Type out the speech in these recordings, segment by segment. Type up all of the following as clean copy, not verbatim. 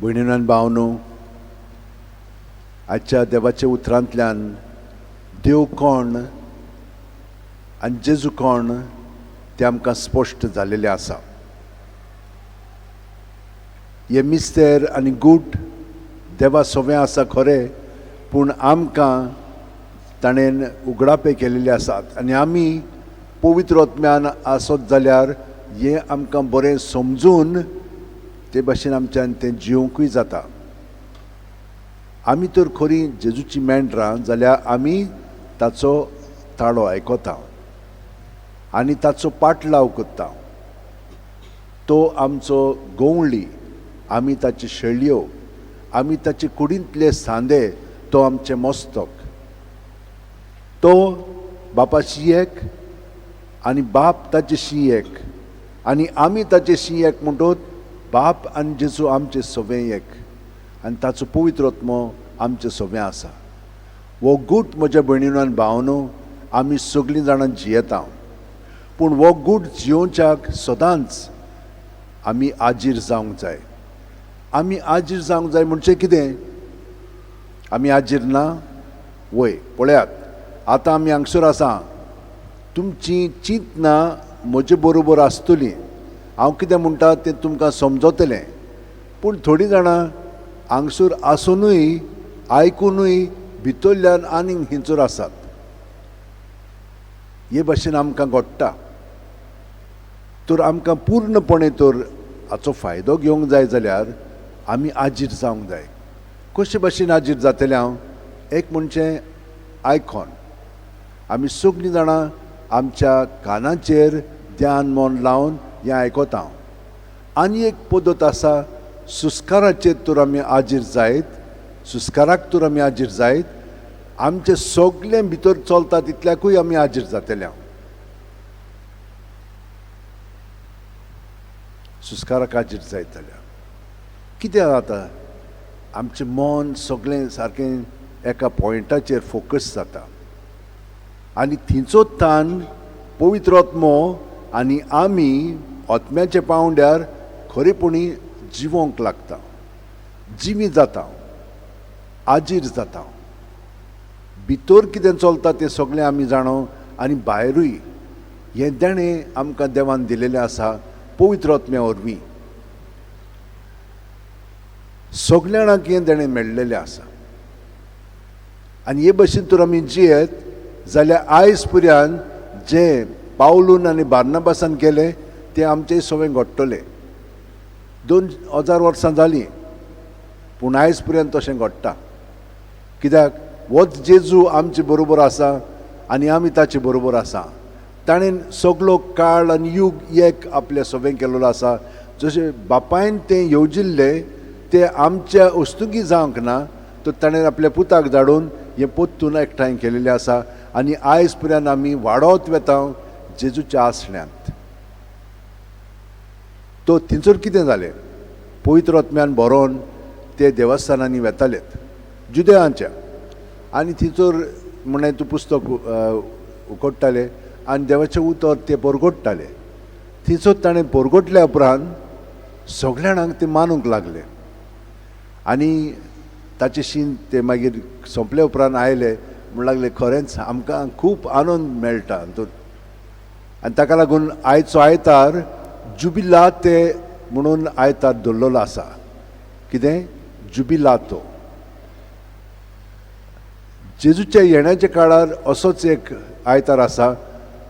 भयणीन आनी भावनो, आजच्या देवाच्या उतरांतल्यान देव कोण आनी जेजू कोण तें आमकां स्पश्ट जालेलें आसा. हे मिस्तेर आनी गूट देवा सोवें आसा खरें, पूण आमकां ताणें उगडापे केलेले आसात आनी आमी पवित्र आत्म्यान आसत जाल्यार हें आमकां बरें समजून ते भाशेन आमच्यान तें जिवंकूय जाता. आमी तर खरी जेजूची मेंढरां जाल्यार आमी ताचो ताळो आयकता आनी ताचो पाटलाव करता. तो आमचो गवळी, आमी ताची शेळयो, आमी ताचे कुडींतले सांदे, तो आमचें मस्तक. तो बापाशी एक आनी बाप ताचे शी एक आनी आमी ताचे शी एक, म्हणटूच बाप आनी जेजू आमचे सवें एक आनी ताचो पवित्र आत्मो आमचे सवें आसा. हो गूट म्हज्या भयणीनो आनी भावनो आमी सगळीं जाणां जियेता, पूण हो गूट जियोवच्याक सदांच आमी आजीर जावंक जाय. आमी आजीर जावंक जाय म्हणजे कितें? आमी आजीर ना वय? पळयात आतां आमी हांगसर आसा, तुमची चिंतना म्हजे बरोबर आसतली, हांव कितें म्हणटा तें तुमकां समजतलें. पूण थोडीं जाणां हांगसर आसुनूय आयकुनूय भितरल्यान आनीक हिंचर आसात. हे भाशेन आमकां घडटा. तर आमकां पूर्णपणे तर हाचो फायदो घेवंक जाय जाल्यार आमी आजीर जावंक जाय. कशे भाशेन आजीर जातलें हांव? एक म्हणजे आयकॉन. आमी सगळीं जाणां आमच्या कानाचेर ध्यान मन लावन हें आयकता. आनी एक पद्दत आसा, सुस्काराचेर तर आमी आजीर जायत, सुस्काराक तर आमी आजीर जायत, आमचें सगळें भितर चलता तितल्याकूय आमी आजीर जातले. हांव सुस्काराक आजीर जायत जाल्यार कितें जाता? आमचें मन सगळें सारकें एका पॉयंटाचेर फोकस जाता आनी थंयचो तान पवित्र आत्मो आनी आमी आत्म्याच्या पांवड्यार खरेपणी जिवोंक लागता, जिवी जाता, आजीर जाता. भितर कितें चलता तें सगळें आमी जाणो आनी भायरूय हें देणें आमकां देवान दिलेलें आसा पवित्र आत्म्या वरवीं. सगल्या जाणांक हें देणें मेळ्ळेलें आसा आनी हे भशेन तर आमी जियेत जाल्यार आयज पर्यंत जें पावलून आनी बार्नाबासान केलें तें आमचें सगळें घडटलें. 2000 वर्सां जालीं पूण आयज पर्यंत तशें घडटा. कित्याक? होच जेजू आमचे बरोबर आसा आनी आमी ताचे बरोबर आसा. ताणें सगलो काळ आनी युग एक आपल्या सवें केल्लो आसा. जशें बापायन तें येवजिल्लें तें आमच्या वस्तुकी जावंक ना, तर ताणें आपल्या पुताक धाडून हें पोत्तून एकठांय केलेलें आसा आनी आयज पर्यंत आमी वाडत वेता जेजूच्या आसण्यांत. तो थंयसर कितें जालें? पवित्र आत्म्यान भरोन ते देवस्थानांनी वेतालेत जुदेवांच्या आनी थंयसर म्हणलें तूं पुस्तक उकडटाले आनी देवाचें उतर ते परगटताले. थंयसर ताणें परगटल्या उपरांत सगल्या जाणांक ते मानूंक लागले आनी ताचे शीन ते मागीर सोंपले उपरांत आयले म्हण लागले खरेंच आमकां खूब आनंद मेळटा हातूंत. आनी ताका लागून आयचो आयतार जुबिलाते म्हणून आयतार दवरलेलो आसा. कितें? जुबिलातो. जेजूच्या येण्याच्या काळार असोच एक आयतार आसा,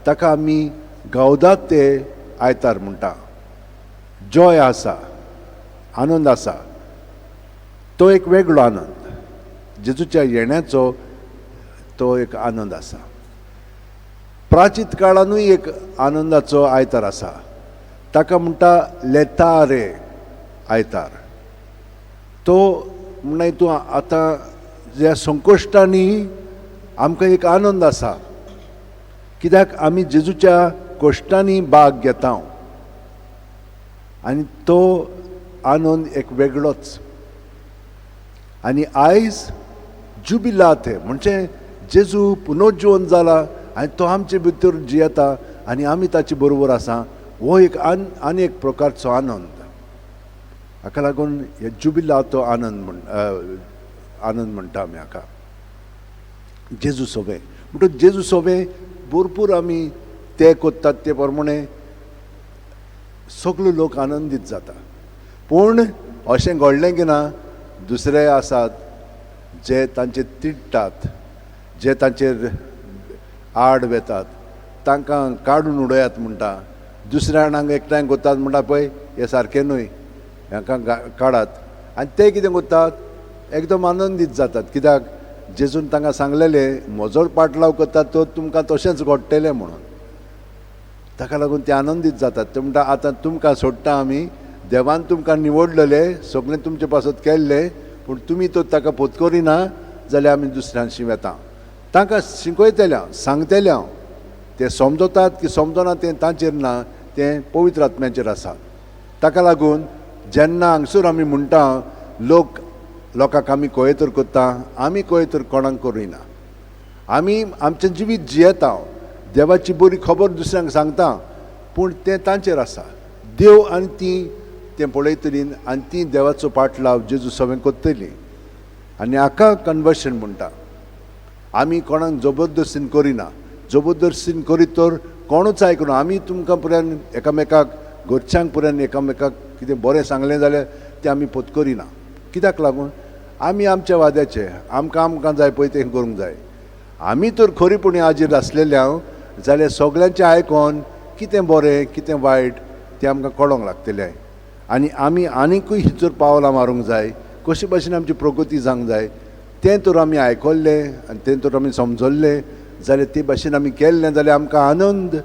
ताका आमी गावदाते आयतार म्हणटा. जॉय आसा, आनंद आसा, तो एक वेगळो आनंद, जेजूच्या येण्याचो तो एक आनंद आसा. प्राचीत काळानूय एक आनंदाचो आयतार आसा, ताका म्हणटा लेतारे आयतार. तो म्हणटा तूं आतां ज्या संकश्टांनी आमकां एक आनंद आसा, कित्याक आमी जेजूच्या कश्टांनी भाग घेता आनी तो आनंद एक वेगळोच. आनी आयज जुबिलात म्हणजे जेजू पुनर्जीवन जाला आनी तो आमचे भितर जियेता आनी आमी ताचे बरोबर आसा. हो एक आनी एक प्रकारचो आनंद. हाका लागून हे जुबिलातो आनंद म्हण आनंद म्हणटा आमी हाका. जेजू सोबें म्हणटकच जेजू सोबें भरपूर आमी ते कोत्तात ते प्रमाणे सगलो लोक आनंदीत जाता. पूण अशें घडलें की ना, दुसरे आसात जे तांचे तिडटात, जे तांचेर आड वेतात, तांकां काडून उडयात म्हणटा. दुसऱ्या जाणांक एकठांय करतात म्हणटा, पळय हें सारकें न्हय, हांकां काडात. आनी ते कितें करतात, एकदम आनंदीत जातात. कित्याक जेजून तांकां सांगलेलें म्हजो पाटलाव करतात तो तुमकां तशेंच घडटलें म्हणून. ताका लागून ते आनंदीत जातात. ते म्हणटा आतां तुमकां सोडटा आमी, देवान तुमकां निवडलेले, सगळें तुमचे पासत केल्लें, पूण तुमी तर ताका पोतकरिना जाल्यार आमी दुसऱ्यांशी वेता. तांकां शिकयतले हांव, सांगतले हांव, ते समजतात की समजना तें तांचेर ना, तें पवित्र आत्म्याचेर आसा. ताका लागून जेन्ना हांगसर आमी म्हणटा लोक लोकांक आमी कोयतर करता, आमी कोयतर कोणाक करिना. आमी आमचें जिवीत जियेता, देवाची बरी खबर दुसऱ्यांक सांगता, पूण तें तांचेर आसा. देव आनी ती तें पळयतली आनी ती देवाचो पाटलाव जेजू सगळें करतली. आनी हाका कन्वर्शन म्हणटा. आमी कोणाक जबरदस्तीन करिना. जबरदस्तीन करीत तर कोणूच आयकना. आमी तुमकां पर्यंत एकामेकाक घरच्यांक पर्यंत एकामेकाक कितें बरें सांगलें जाल्यार तें आमी पोत करिना. कित्याक लागून आमी आमच्या वाद्याचे, आमकां आमकां जाय पळय तें करूंक जाय. आमी तर खरीपणी आजेर आसलेले हांव जाल्यार सगल्यांचें आयकोन कितें बरें कितें वायट तें आमकां कळोंक लागतलें. आनी आमी आनीकूय हिचोर पावलां मारूंक जाय, कशे भाशेन आमची प्रगती जावंक जाय तें तर आमी आयकल्लें आनी तें तर आमी समजल्लें जाल्यार ते भाशेन आमी केल्लें जाल्यार आमकां आनंद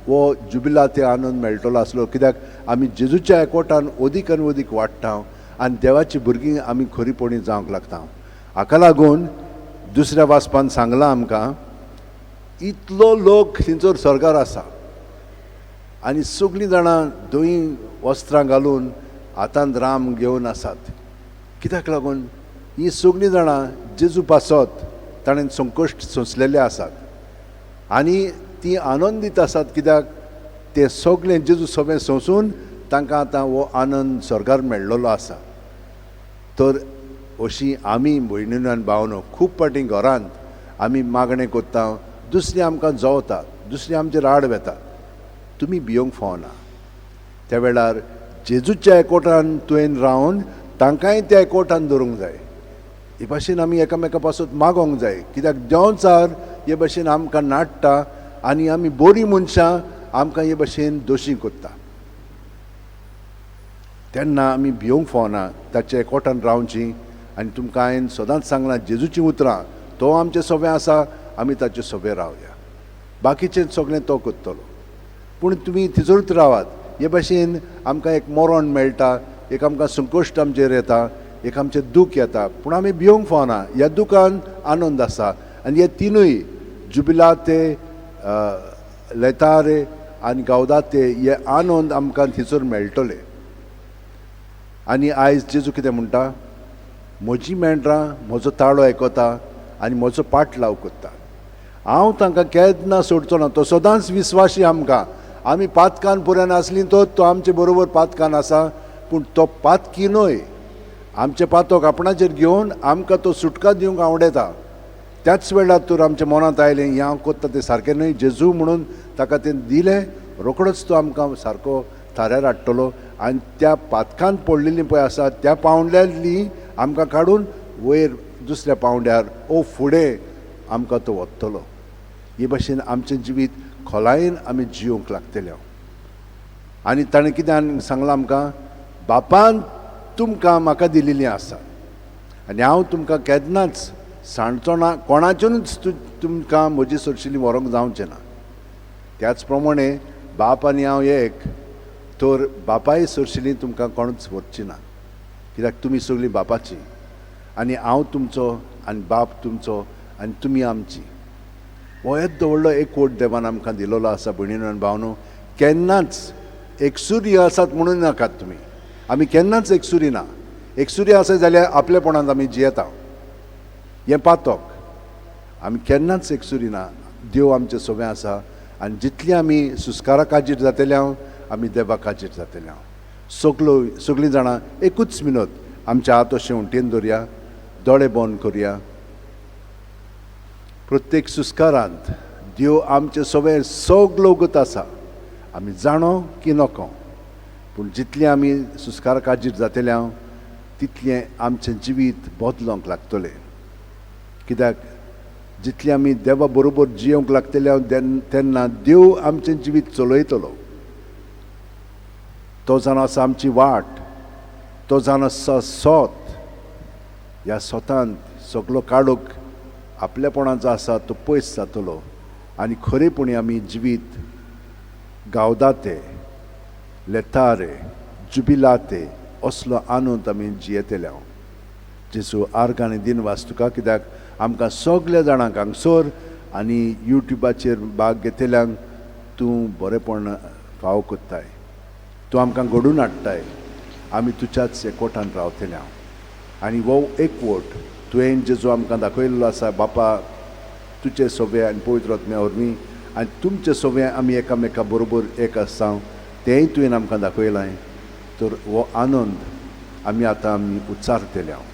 हो जुबिला ते आनंद मेळटलो आसलो. कित्याक आमी जेजूच्या एकवटान अदीक आनी अदीक वाडटा आनी देवाची भुरगीं आमी खरीपणी जावंक लागता. हाका लागून दुसऱ्या वाचपान सांगलां आमकां, इतलो लोक थंयसर स्वर्गार आसा आनी सगळीं जाणां धवीं वस्त्रां घालून हातांत राम घेवन आसात. कित्याक लागून हीं सगळीं जाणां जेजू पासत ताणें संकश्ट सोंसलेले आसात आनी तीं आनंदीत आसात. कित्याक ते सगळें जेजू सगळें सोंसून तांकां आतां हो आनंद स्वर्गार मेळ्ळलो आसा. तर अशी आमी भयणीनो आनी भावनो खूब फावटी घरांत आमी मागणें करता, दुसरीं आमकां जवतात, दुसरीं आमचेर आड वेतात, तुमी भियोंक फावना. त्या वेळार जेजूच्या एकवटान तुवें रावन तांकांय त्या एकवटान दवरूंक जाय. हे भाशेन आमी एकामेका पासत मागोंक जाय. कित्याक देंवचार हे भाशेन आमकां नाडटा आनी आमी बरीं मनशां आमकां हे भाशेन दोशी करता. तेन्ना आमी भियोंक फावना, ताच्या एकवटान रावची. आनी तुमकां हांवें सदांच सांगलां जेजूचीं उतरां, तो आमचें सोबें आसा, आमी ताचे सोबें रावया, बाकीचें सगळें तो करतलो. पूण तुमी थंयसरूच रावात. हे भाशेन आमकां एक मरण मेळटा, एक आमकां संकश्ट आमचेर येता, एक आमचें दूख येता, पूण आमी भियोंक फावना. ह्या दुखान आनंद आसा. आनी हे तिनूय जुबिलाते, लेतारे आनी गावदाते हे आनंद आमकां थंयसर मेळटले. आनी आयज जेजू कितें म्हणटा, म्हजी मेंढरां म्हजो ताळो आयकता आनी म्हजो पाटलाव करता. हांव तांकां केन्ना सोडचो ना. तो सदांच विस्वाशी आमकां. आमी पातकान पुरान आसली तो तो आमचे बरोबर पातकान आसा, पूण तो पातकी न्हय. आमचें पातक आपणाचेर घेवन आमकां तो सुटका दिवंक आवडटा. त्याच वेळार तर आमच्या मनांत आयलें हें हांव करता तें सारकें न्हय, जेजू म्हणून ताका तें दिलें, रोकडोच तो आमकां सारको थाऱ्यार हाडटलो. आनी त्या पातकान पडलेलीं पळय आसा त्या पावंड्यांतली आमकां काडून वयर दुसऱ्या पावंड्यार ओ फुडें आमकां तो वतलो. हे भाशेन आमचें जिवीत खोलायेन आमी जियोंक लागतलें. आनी ताणें कितें सांगलां आमकां, बापान तुमकां म्हाका दिलेलीं आसा आनी हांव तुमकां केन्नाच सांडचो ना, कोणाच्यानूच तुमकां म्हजी सरशिली व्हरूंक जावचें ना. त्याच प्रमाणे बाप आनी हांव एक, तर बापाय सरशिली तुमकां कोणूच व्हरची ना. कित्याक तुमी सगळीं बापाची आनी हांव तुमचो आनी बाप तुमचो आनी तुमी आमची. हो येदो व्हडलो एकवट देवान आमकां दिलोलो आसा. भयणीनो आनी भावनो, केन्नाच एकसुरी आसात म्हणून नाकात तुमी. आमी केन्नाच एकसुरी ना. एकसुरी आसा जाल्यार आपलेपणांत आमी जियेता, हें पातक. आमी केन्नाच एकसुरी ना. देव आमचें सोबें आसा आनी जितली आमी सुस्कारा काजीर जातले हांव, आमी देवा काजीर जातले हांव. सगलो सगळीं जाणां एकूच मिनत आमच्या हात अशें उंटेन दवरया, दोळे बंद करया. प्रत्येक सुस्कारांत देव आमचे सगळें सगलो उगत आसा. आमी जाणो की नको, पूण जितलें आमी सुस्कार काजीर जातले हांव तितलें आमचें जिवीत बदलोंक लागतलें. कित्याक जितलें आमी देवा बरोबर जियोंक लागतले हांव तेन्ना देव आमचें जिवीत चलयतलो. तो जावन आसा आमची वाट, तो जावन आसा सोत. ह्या सोतांत सगलो काडूक आपलेपणाचो आसा तो पयस जातलो आनी खरेपणी आमी जिवीत गावदाते लेतारे जुबिलाते असलो आनंद आमी जियेतले. हांव जेजू आर्गां आनी दिनवास तुका, कित्याक आमकां सगल्या जाणांक हांगसर आनी युट्युबाचेर भाग घेतल्यांक तूं बरेपण फाव कोत्ताय, तूं आमकां घडून हाडटाय. आमी तुज्याच एकवटान रावतले हांव आनी हो एकवट तुवें जेजू आमकां दाखयल्लो आसा. बापा, तुजे सोवे आनी पवित्र आत्म्या वरवीं आनी तुमचे सोवे आमी एकामेका बरोबर एक आसा तेंय तुवें आमकां दाखयलां. तर हो आनंद आमी आतां आमी उच्चारतले हांव.